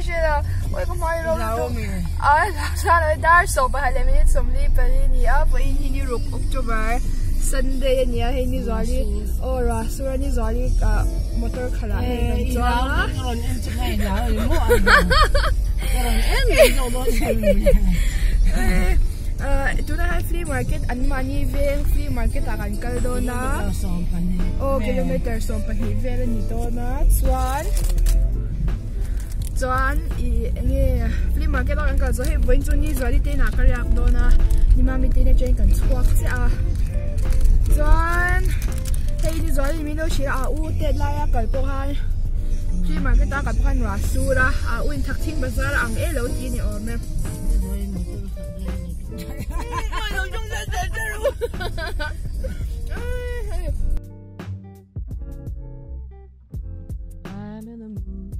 hre lo ui ka hmai rawng lutuk a dar 12 leh minute 44 a ni a vawiin hi ni ruk October Sunday a ni a hei ni zuali aw ruah sur a ni zuali ah motor khalh ah hei kan chuang a. Tunah hian flea market an mahni veng flea market ah kan kal dawn a aw kilometer 12 vel a ni dawn a chuan chuan ih enge flea market ah kan kal zawh hei vawiin chu ni zuali te inah ka riak dawn a ni mami te in atangin kan chhuak chiah a chuan hei ni zuali min lo hrilh a a u tet laia kal pawh khan flea market a kal pawh khan ruah a sur a a u in thakthing bazar a ang e lo tih a ni awm e. I'm in the mood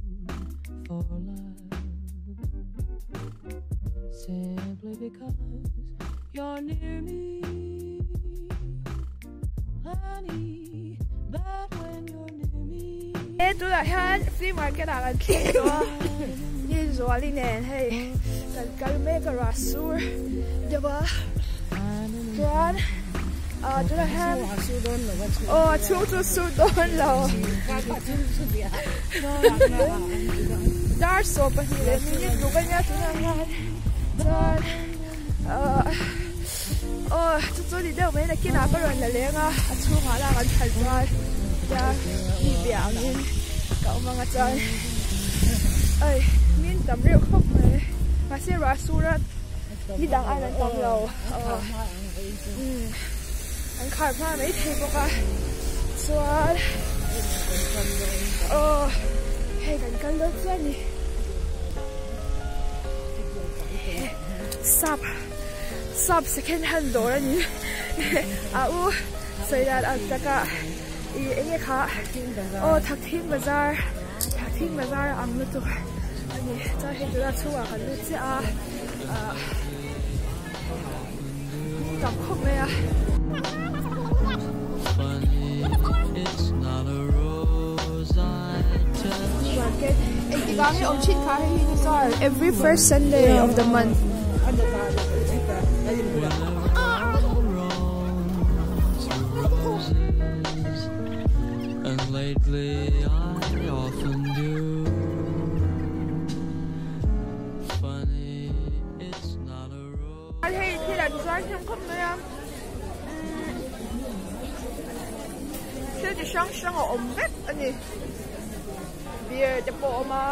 for love Simply because you're near me Honey, but when you're near me E tunah hian flea market ah kan thleng tawh a ni zuali nen hei kan kal mek a ruah sur deuh a chuan ah tunah hian aw a chhung chu sur dawn lo dar 12 leh minute ruk a nia tunah hian chuan ah aw chu chu ni deuh mai nakinah ka rawn la leng a a chhungah lah kan khalh chuan tia mi bia angin ka awm anga chuan ai min tam reuh khawp mai mahse ruah sur a ni dang aiin an tam lo aw umm an khar hma mai thei bawk a chuan aw hei kan kal dawn chiah a ni sap sap second hand dawr a ni a u sawi dan ang taka ih enge kha aw thakthing bazar thakthing bazar a ang lutuk a ni chuan hei tunah chhungah kan lut chiah a ah tam khawp mai a. Market engtik ah nge awm thin kha hei hi ni chuan every first Sunday of the month. And lately I often do Funny it's not a rose Hei thil an zuar hnem khawp mai a thil chi hrang hrang a awm vek a ni beer te pawh a awm a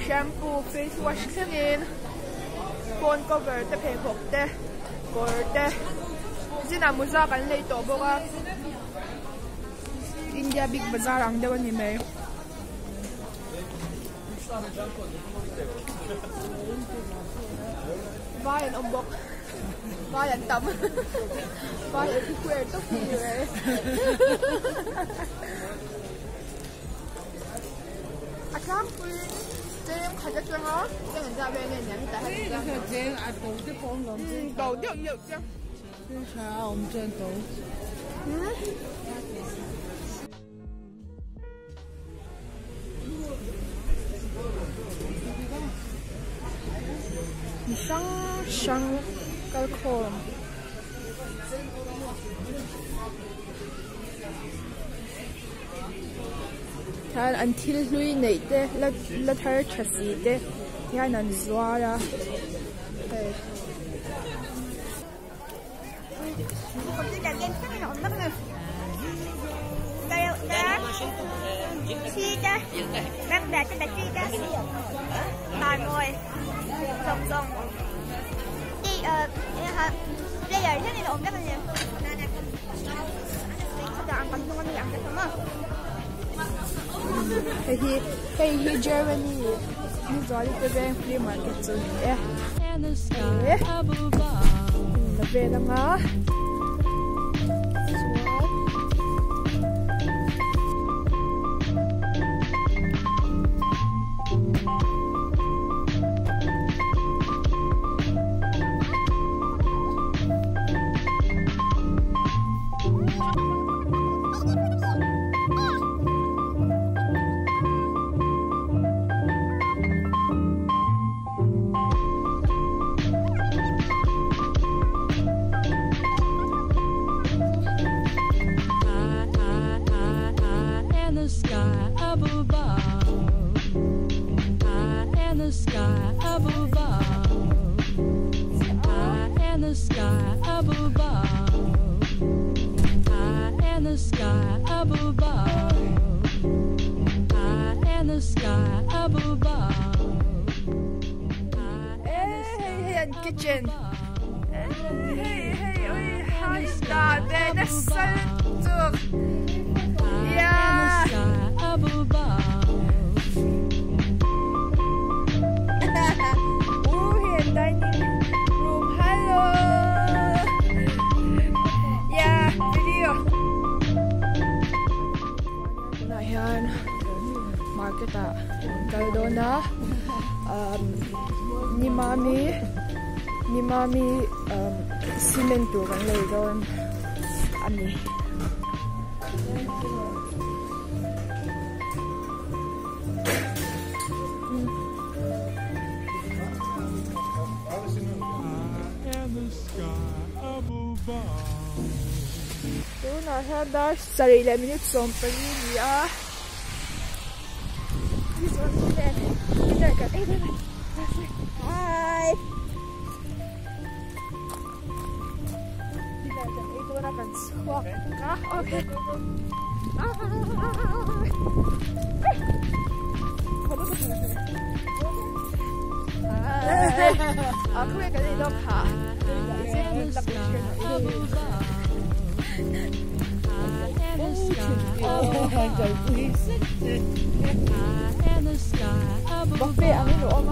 shampoo face wash thlengin phone cover te pheikhawk te kawr te zinah mawza kan lei tawh bawk a India big bazaar ang deuh a ni mai. Vai an awm bawk vai an tam vai everywhere tawp hi ni mai a tlangpuiin cheng khat atanga cheng an zah vel nge niang hetah hian cheng a to te pawh awm lo to deuh deuh te tha a awm chuan to Mi hrang hrang kalkhawm hian an thil hlui neih te la la thar tha si te hian an zuar a hei. Hei hi hei hi Germany ni zuali te veng flea market chu a ni e. La vel anga chuan the sky up above. High in the sky up above. Eh hei hei an kitchen eh hei hei oi hai ta ve nasa lutuk yeah. Ooh hei an dining room hello yeah video. Tunah hian market ah kan kal dawn a umm nimami nimami umm cement tur kan lei dawn a ni. Tunah hian dar sarih leh minute 14 a ni a. Hi. Dinner kan ei dawn a kan chhuak a okay. Ah khawnge kan ei dawn kha. Buffet ang in a awm a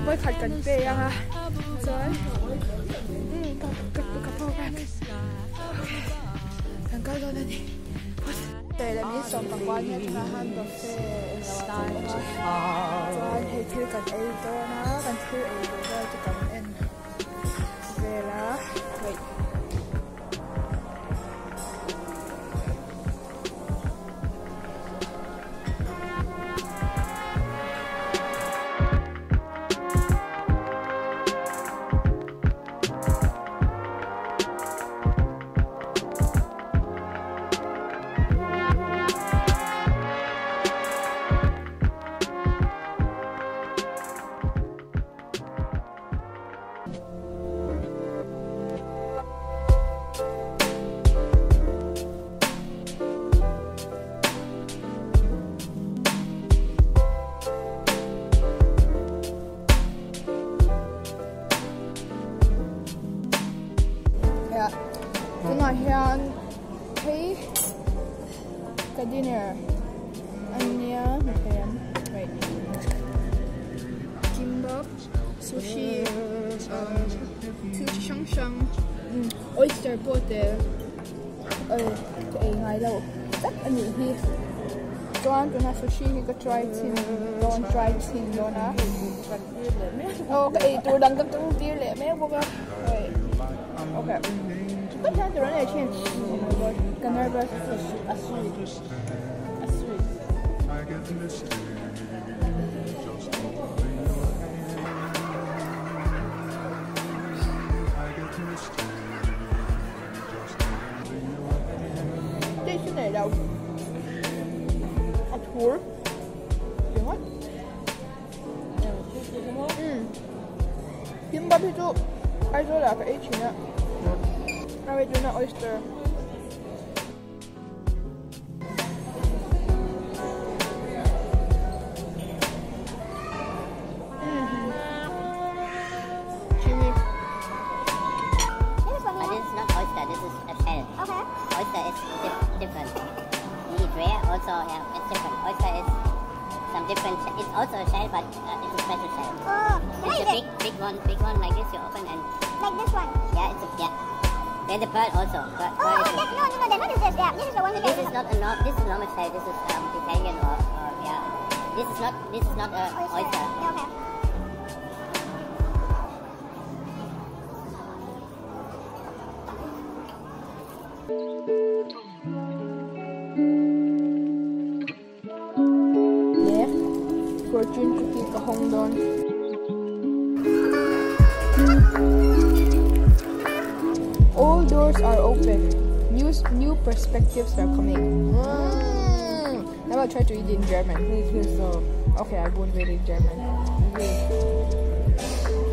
vawikhat kan pay ang a chuan ka power bank okay kan kal dawn a ni lehlam in 19 hian tunah hian buffet englo ah chuan a awm a chuan hei thil kan ei dawn a kan thil ei duh vel chu kan en vel a wait. Tunah hian hei ka dinner a nia hmu thei ang wait kimbap sushi thil chi hrang hrang oyster pawh tel ka ei ngai lo tak a nih hi chuan tuna sushi hi ka try chhin dawn try chhin dawn a aw ka ei tur dang ka tung tir leh mek bawk a wait okay tak hian tur an ei thin oh my god ka nervous a sweet a sweet. Taste nei lo a thur ringawt kimbap hi chu Aizawl ah ka ei thin a a wait tuna oyster. But this is not oyster, this is a shell. Okay. Oyster is different. We eat rare also, yeah, it's different. Oyster is some different, it's also a shell, but it's a special shell. Oh, it's a big, big one, big one like this, you open and... Like this one? Yeah, it's a, yeah. There's a pearl also. Pearl, oh, is that, no, no, no, that one is this, yeah. This is the one This is not a no, this is normal shell, this is Italian or yeah. This is not a oyster. Oyster. Yeah, okay. Fortune cookie ka hawng dawn. All doors are open. New perspectives are coming. Now I'll try to read it in German. Me too, so. Okay, I won't read it in German. Okay.